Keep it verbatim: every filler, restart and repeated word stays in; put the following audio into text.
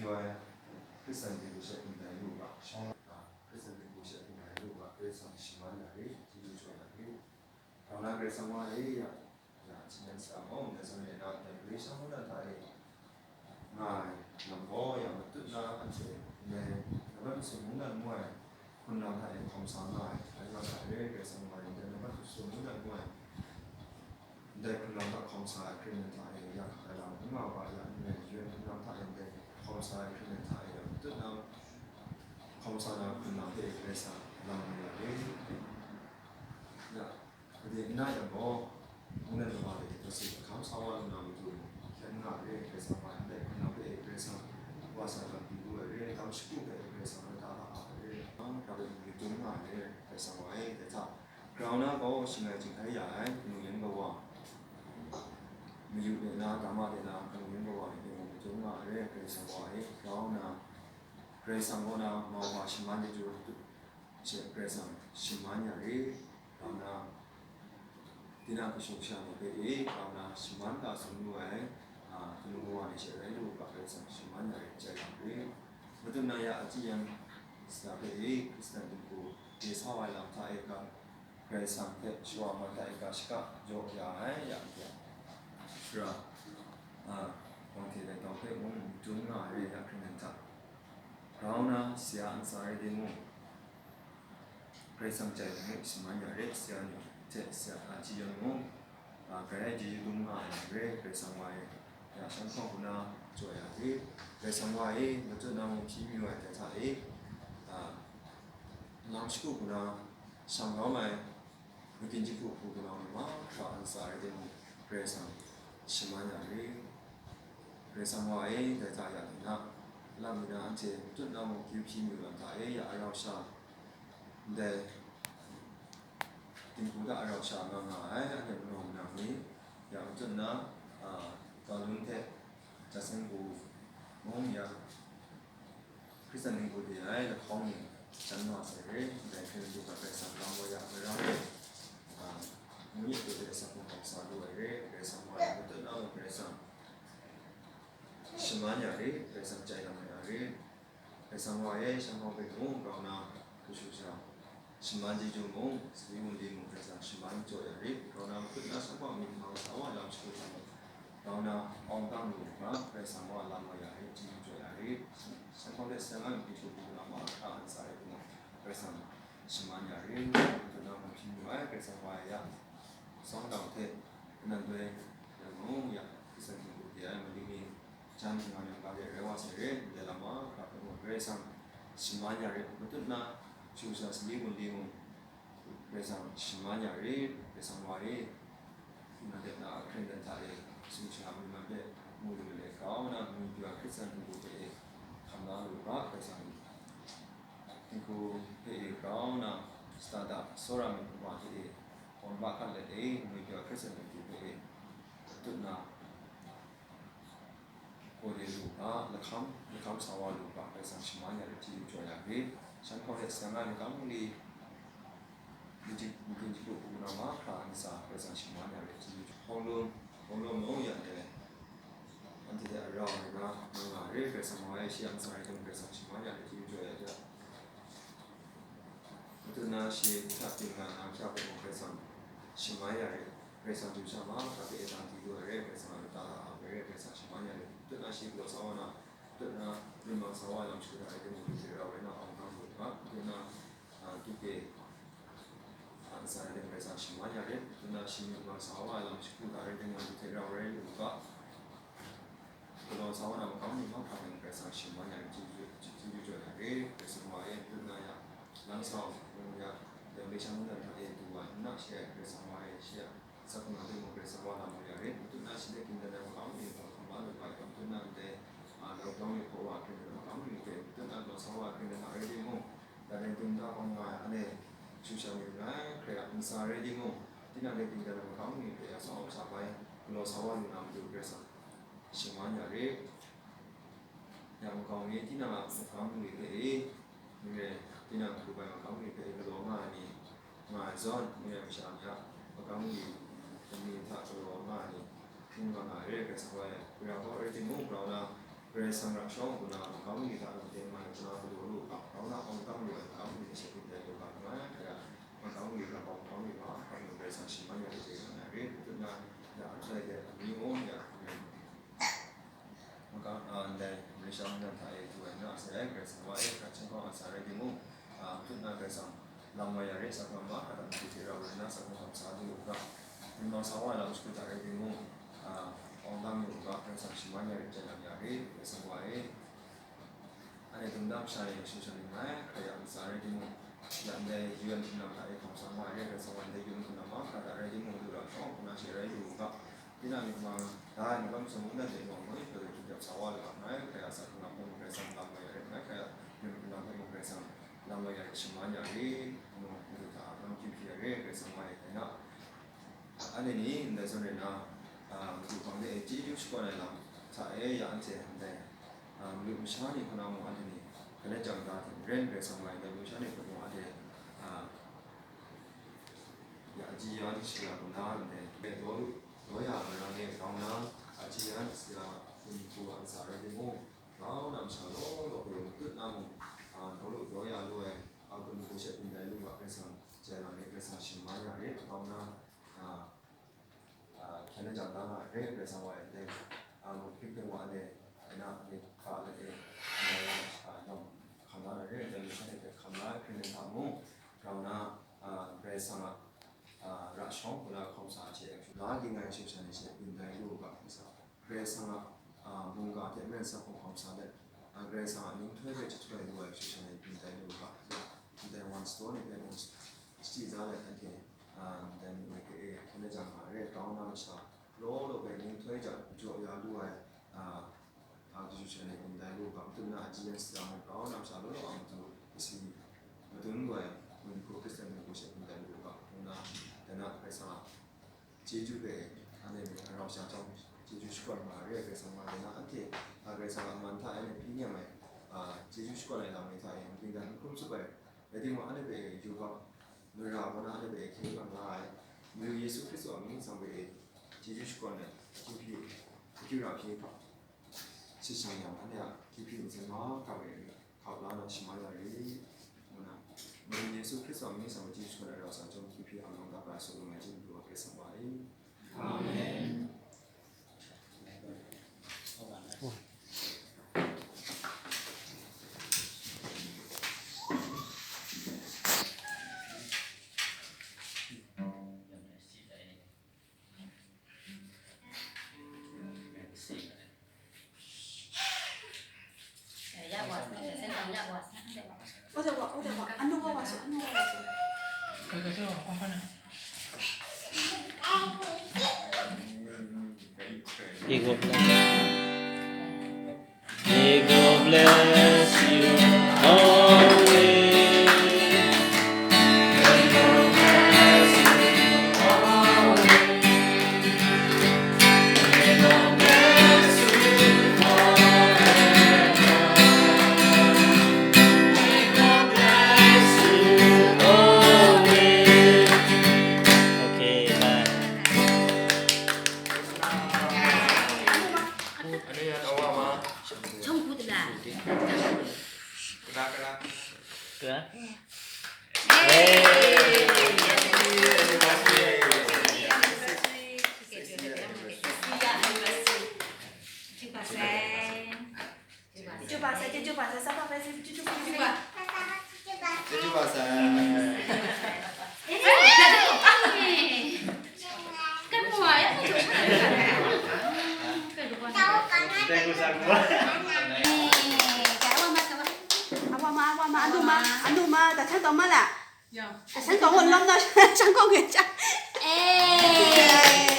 Yoi, Hkristu hpung hku she ndai lu ga, shawng la, Hkristu hpung hku she ndai lu ga, Karai Kasang shaman ya re, chyeju jaw ya re. Grau na Karai Kasang wa e ya, ya, hpyi ning sa gaw, ndai zawn e na, ndai Karai Kasang mungdan hta e nga ai lam gaw, ya matut na anhte ndai Laban Masum mungdan ngu ai hkrun lam hta e hkawm sa nga ai, dai wa hta e Karai Kasang wa e, ndai Laban Masum mungdan ngu ai ndai hkrun lam hta hkawm sa ai hkring nang hta e ya hkai lam n nga wa ya n rai, U N hkrun lam hta e ndai hkawm sa ai hkring nang hta e ya matut na hkawm sa na hkrun lam hpe Karai Kasang lam nga ya re. Ya, gade n na yang gaw, mungdan kaba de taw si hkam sa wa lu na matu hkyen nga re, Karai Kasang wa ndai hkrun lam hpe Karai Kasang wa sa lam pyi lu ai re, dam shagu hpe Karai Kasang lata la a ai re, ang hkra hpe matu nga ai re, Karai Kasang wa e, dai hta Grau na gaw shangai jinghkai ya ai kanu yan kawa, mayu de na, dama de na, kanu yan kawa ni mung matu nga ai re, Karai Kasang wa e. Grau na, Karai Kasang kaw na mau wa shaman chyeju she Karai Kasang shaman ya re. Grau na, tinang kashu kasha ni hpe e, grau na shaman ga sung lu ai, a, kanu kawa ni she rai lu ga, Karai Kasang shaman ya re, jai yang re. Matut na ya achyi yan sa hpe e, Hkristu hpung hku de sa wa ai lam hta e ga, Karai Kasang hte shawa mat ai ga shaka jaw ya ai ya, ya. Shara, a, Wang hte Lai Tau hpe mung dum nga ai re ya hkring nang hta. Grau na, sara ntsa rai timung, Karai Kasang jai mung shaman ya re, sara ni hte sara, a, chyeju mung, a, grai ai chyeju dum nga ai re, Karai Kasang wa e, ya, shan hkawng hku na jaw ya re, Karai Kasang wa e, matut na mung hpyi mayu ai dai hta e, a, lam shagu hku na, shang kau ai, Magin jahku hku galaw ni mahkra a ntsa rai timung, Karai Kasang shaman ya re. Karai Kasang wa e, dai hta ya ni na, lam mi na anhte matut na mung akyu hpyi mayu lam hta e ya arau sha, ndai dinghku hta arau sha nga nga ai, anhte manaw manang ni, ya matut na, a, Galun hte Jasen hku mung ya, Hkristu hpung hku de ai lahkawng ni jan wa sai re, ndai hkring du ga Karai Kasang lam wa ya ai, a, ngu ye du de sa hkawng sa lu ai re, Karai Kasang wa ya matut na mung Karai Kasang shaman ya re, Karai Kasang jai lam ya re, Karai Kasang wa e, shan hkawng hpe mung grau na, kashu kasha shaman chyeju mung, sali wunli mung, Karai Kasang shaman jaw ya re, grau na, matut na shan hkawng myit hkang sa wa lam shagu hta mung, grau na, awng kang lu ga, Karai Kasang wa lam wa ya re, chyeju jaw ya re, shan hkawng hte seng ai myit hkru hku na mahkra a ntsa rai timung, Karai Kasang shaman ya re, matut na mung hpyi mayu ai, Karai Kasang wa ya, sawng dau hte, kanan doi, yang mung ya, Hkristu hpung hku de ai mali ni, jan nga yang ga de rai wa sai re, ndai lam mahkra hpe mung, Karai Kasang shaman ya re, matut na, shu sha sali wunli mung, Karai Kasang shaman ya re, Karai Kasang wa e, nanhte na ahkring dan hta e, sumsha myit man hpe mu lu let grau na, ngwipyaw Hkristu hpung hku hpe e hkam la lu ga, Karai Kasang hpung hku hpe e grau na, shada da tsawra myit kaba hte e, kawn ba hkat let e, ngwipyaw Hkristu hpung hku hpe e, matut na, Gaw de lu ga, lahkam, lahkam sa wa lu ga, Karai Kasang shaman ya re, chyeju jaw ya re. Shan hkawng hte seng ai lakam li, magin jahku hku na mahkra a ntsa, Karai Kasang shaman ya re, chyeju jaw. Hkawng lum, hkawng lum mung ya de, anhte hte arau ai ga, nga nga re, Karai Kasang wa e, shi a ntsa rai timung, Karai Kasang shaman ya re, chyeju jaw ya re. Matut na shi hta ting na, na hta hpe mung Karai Kasang shaman ya re, Karai Kasang chyeju sha mahkra hpe e dang di lu ai re, Karai Kasang a lata la a ai re, Karai Kasang shaman ya re, matut na shi galaw sa wa na, matut na rin mang sa wa ai lam shagu hta rai timung, lu hte rau rai na awng kang lu ga, matut na, a, tuke, a, ntsa rai timung, Karai Kasang shaman ya re, matut na shi myit mang sa wa ai lam shagu hta rai timung, lu hte rau rai lu ga, Galaw sa wa na makam ni mahkra hpe Karai Kasang shaman ya re, chyeju, chyeju jaw ya re, Karai Kasang wa e, matut na ya, lang sa u, ngu ya, dai Mali shan mungdan hta e du wa, nna shi e Karai Kasang wa e, shi a, asak hkrung hta e mung Karai Kasang wa lam mu ya re, matut na shi hte gindan ai makam ni hpung hkam la lu ga, matut na ndai, a, Lautau ni hpaw wa hkring ai makam ni hpe, matut na galaw sa wa hkring ai hta rai timung, dai rai dum da hkawm nga ai, anhte shu sha myit n rai, hkrai a ntsa rai timung, tinang hte gindan ai makam ni hpe ya sa awng sa bai, galaw sa wa lu na matu Karai Kasang shaman ya re. Ya makau mi, tinang a makam ni hpe e, n re, tinang hku bai makam ni hpe e galaw nga ai ni, nga ai zawn, n re, masha ni a makam ni, ni hta galaw nga ai ni, hkring nga nga ai re, Karai Kasang wa e, gara kau rai timung, grau na, Karai Kasang ra shawng nna, makam ni hta rau teng mai nna galaw lu u ga, grau na awng dang lu ai makam ni hte she hpyi tai lu ga, nga ai hkra, makam ni hta bawng hkawm lu ga, hkra nu Karai Kasang shaman ya ai hte nga ai re, hpyi na, ya, hpyi ai de, ni o, ya, ya. Makam, a, ndai, Malaysia mung hta e du ai na, sai, Karai Kasang wa e, hkra chyang kau a sa rai timung, a, hpyi na Karai Kasang, lam wa ya re, sa hkawm ma, hkra matu hte rau rai na, sa hkawm sa du u ga, hpyi ma sa wa lam shagu hta rai timung, a, awng dang lu u ga, Karai Kasang shaman ya re, jai lam ya re, Karai Kasang wa e. Anhte dum dam sha e shing sha ning ai, hkrai yang ntsa rai timung, ya ndai U N hpunau hta e hkawm sa ma ai, Karai Kasang wa ndai U N hpunau mahkra hta rai timung, du ra shawng, hpuna she rai lu u ga, tinang myit ma, dai makam sung ndan de mung, moi hpe hkyen dap sa wa lu ai, hkrai a sa hkungga hpe mung Karai Kasang lam mai ai, hkrai a myit hpunau hpe mung Karai Kasang lam mai ai, shaman ya re, mung, madu hta, lam hkying hpyi ya re, Karai Kasang wa e, dai na. Anhte ni ndai zawn rai na, a, madu hpang de chyeju shakawn ai lam hta e ya anhte ndai, a, madu masha ni hpang mung anhte ni hkyen jang da hte maren Karai Kasang wa e, ndai madu masha ni hpang mung anhte, a, ya aji ya ni shara lu na ndai, daw lu, daw ya ai marang e grau na, aji ya ni shara lu hku a ntsa rai timung, grau na masha law law hpe matut na mung, a, daw lu daw ya lu ai, a, hpung hku she hpung dai lu ga, Karai Kasang jai lam e, Karai Kasang shaman ya re, grau na, a, a, hkyen jang da na re, Karai Kasang wa e, dai, a, mung hpring hpring wa le, dai na, dai hka le, e, dai na, a, yawng hkam la na re, dai masha ni hpe hkam la ai hpring hta mung, grau na, a, Karai Kasang a, a, ra shawng hpuna hkawm sa ai hte, la ging ai shing sha ni she byin tai lu u ga, Karai Kasang, Karai Kasang a, a, mungga hte maren sa hkawm hkawm sa let, a, Karai Kasang a ninghtoi hpe jahtoi lu ai shing sha ni byin tai lu u ga, ndai wan sadaw ni hpe mung shachyi za let anhte, a, ndai mung e hkyen jang nga re, grau na masha law law hpe ninghtoi ja jaw ya lu ai, a, a, chyeju shakawn ai hpung dai lu ga, matut na aji yan shara mung grau na masha law law a matu kasi madun lu ai, mung hku Hkristan mung hku she hpung dai lu ga, ngu na, dai na Karai Kasang a chyeju hpe anhte myit hta rau sha chyawm, chyeju shakawn nga re ai Karai Kasang wa, dai na anhte, a, Karai Kasang a man hta e anhte hpyi nem ai, a, chyeju shakawn ai lam ni hta e, mungdan n hkrum tsup ai, rai timung, anhte hpe yubak mara kaw na, anhte hpe hkye hkrang la ai, Madu Yesu Hkristu a mying nsang hpe chyeju shakawn ai, akyu hpyi, akyu ra hpyi hkap shashang yang, anhte a akyu hpyi ntsa mahkra hpe hkap la na shaman ya re, ngu na, Madu Yesu Hkristu a mying nsang hpe chyeju shakawn ai rau sa chyawm, akyu hpyi a malawng da pra ai sut lu ai chyeju Madu a Karai Kasang wa e. Amen. May God bless, may God bless you always. May God bless you always. May God bless you forever. May God bless you always. Okay, bye. Ano yan, awa ma. Chong ku tala. Kena, kena. Kena? Hey! Happy anniversary. Happy anniversary. Happy anniversary. Happy anniversary. Chyeju basa, chyeju basa, sa pa pa, chyeju basa. Chyeju basa. Eh, kan mo ya. Thank you, thank you. Eh, ka wa ma, ka wa. Awa ma, awa ma, anu ma, anu ma, da chan tong ma la. Ya. Da chan tong won lom na, chan kong ke cha. Eh.